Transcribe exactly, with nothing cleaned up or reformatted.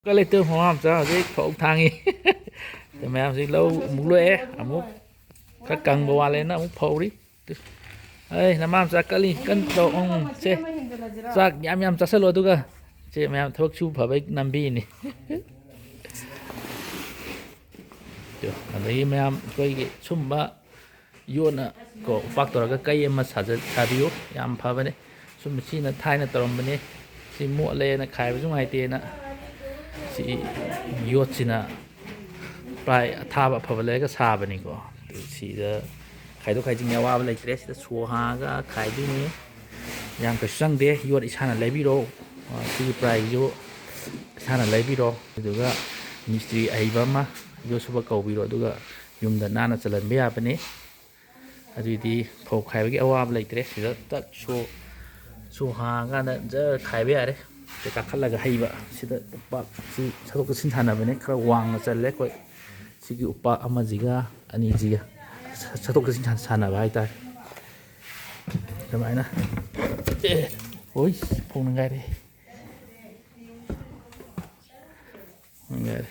ꯀꯜꯂꯤ ꯇꯨ, ꯃꯃꯥ ꯃꯆꯥ ꯍꯧꯖꯤꯛ ꯐꯧ ꯊꯥꯡꯉꯤ꯫ ꯇꯨ, ꯃꯌꯥꯝꯁꯤ ꯂꯧ ꯑꯃꯨꯛ ꯂꯣꯛꯑꯦ, ꯑꯃꯨꯛ ꯈꯔ ꯀꯪꯕ ꯋꯥꯠꯂꯦꯅ ꯑꯃꯨꯛ ꯐꯧꯔꯤ꯫ ꯇꯨ, ꯑꯩ ꯅꯃꯥ ꯃꯆꯥ ꯀꯜꯂꯤ, ꯀꯟꯅ ꯇꯧ꯫ ꯎꯝ, ꯁꯦ, ꯆꯥꯛ ꯌꯥꯝ ꯌꯥꯝ ꯆꯥꯁꯤꯜꯂꯣ, ꯑꯗꯨꯒ ꯁꯦ ꯃꯌꯥꯝ ꯊꯕꯛ ꯁꯨ ꯐꯕꯩ ꯅꯝꯕꯤꯅꯤ꯫ ꯇꯨ, ꯑꯗꯒꯤ ꯃꯌꯥꯝ ꯑꯩꯈꯣꯏꯒꯤ ꯁꯨꯝꯕ ꯌꯣꯠꯅ ꯀꯣ ꯎꯄꯥꯛ ꯇꯧꯔꯒ ꯀꯩ ꯑꯃ ꯁꯥꯖ-, ꯁꯥꯕꯤꯌꯨ꯫ ꯌꯥꯝ ꯐꯕꯅꯦ꯫ ꯁꯨꯝ ꯁꯤꯅ ꯊꯥꯏꯅ ꯇꯧꯔꯝꯕꯅꯦ꯫ ꯁꯤ ꯃꯣꯠꯂꯦꯅ ꯈꯥꯏꯕꯁꯨ ꯅꯨꯡꯉꯥꯏꯇꯦꯅ ꯁꯤ ꯌꯣꯠꯁꯤꯅ ꯄ꯭ꯂꯥꯏ ꯑꯊꯥꯕ ꯑꯐꯕ ꯂꯩꯔꯒ ꯁꯥꯕꯅꯤꯀꯣ꯫ ꯑꯗꯨ ꯁꯤꯗ ꯈꯥꯏꯗꯣꯛ ꯈꯥꯏꯖꯤꯟꯒꯤ ꯑꯋꯥꯕ ꯂꯩꯇ꯭ꯔꯦ꯫ ꯁꯤꯗ ꯁꯣ ꯍꯥꯡꯉꯒ ꯈꯥꯏꯗꯣꯏꯅꯤ꯫ ꯌꯥꯝ ꯀꯩꯁꯨ ꯆꯪꯗꯦ꯫ ꯌꯣꯠ ꯏꯁꯥꯅ ꯂꯩꯕꯤꯔꯣ꯫ ꯁꯤꯒꯤ ꯄ꯭ꯂꯥꯏꯁꯤꯁꯨ ꯏꯁꯥꯅ ꯂꯩꯕꯤꯔꯣ꯫ ꯑꯗꯨꯒ ꯃꯤꯁꯇ꯭ꯔꯤ ꯑꯍꯩꯕ ꯑꯃ ꯌꯣꯠ ꯁꯨꯕ ꯀꯧꯕꯤꯔꯣ꯫ ꯑꯗꯨꯒ ꯌꯨꯝꯗ ꯅꯥꯟꯅ ꯆꯜꯍꯟꯕ ꯌꯥꯕꯅꯤ꯫ ꯑꯗꯨꯏꯗꯤ ꯐꯧ ꯈꯥꯏꯕꯒꯤ ꯑꯋꯥꯕ ꯂꯩꯇ꯭ꯔꯦ꯫ ꯁꯤꯗ ꯇꯛ ꯁꯣ, ꯁꯣ ꯍꯥꯡꯉꯀꯥꯟꯗ ꯖꯔ ꯈꯥꯏꯕ ꯌꯥꯔꯦ꯫ ꯁꯤꯗ ꯀꯥꯈꯠꯂꯒ ꯍꯩꯕ꯫ ꯁꯤꯗ ꯎꯄꯥꯛꯁꯤ ꯆꯠꯊꯣꯛ ꯆꯠꯁꯤꯟ ꯁꯥꯟꯅꯕꯅꯦ꯫ ꯈꯔ ꯋꯥꯡꯅ ꯆꯜꯂꯦ ꯑꯩꯈꯣꯏ꯫ ꯁꯤꯒꯤ ꯎꯄꯥꯛ ꯑꯃꯁꯤꯒ ꯑꯅꯤꯁꯤꯒ ꯆꯠꯊꯣꯛ ꯆꯠꯁꯤꯟ ꯁꯥꯟ-, ꯁꯥꯟꯅꯕ ꯍꯥꯏꯇꯥꯔꯦ꯫ ꯑꯗꯨꯃꯥꯏꯅ꯫ ꯑꯦ, ꯍꯣꯏ, ꯐꯧ ꯅꯪꯒꯥꯏꯔꯦ꯫ ꯅꯪꯒꯥꯏꯔꯦ꯫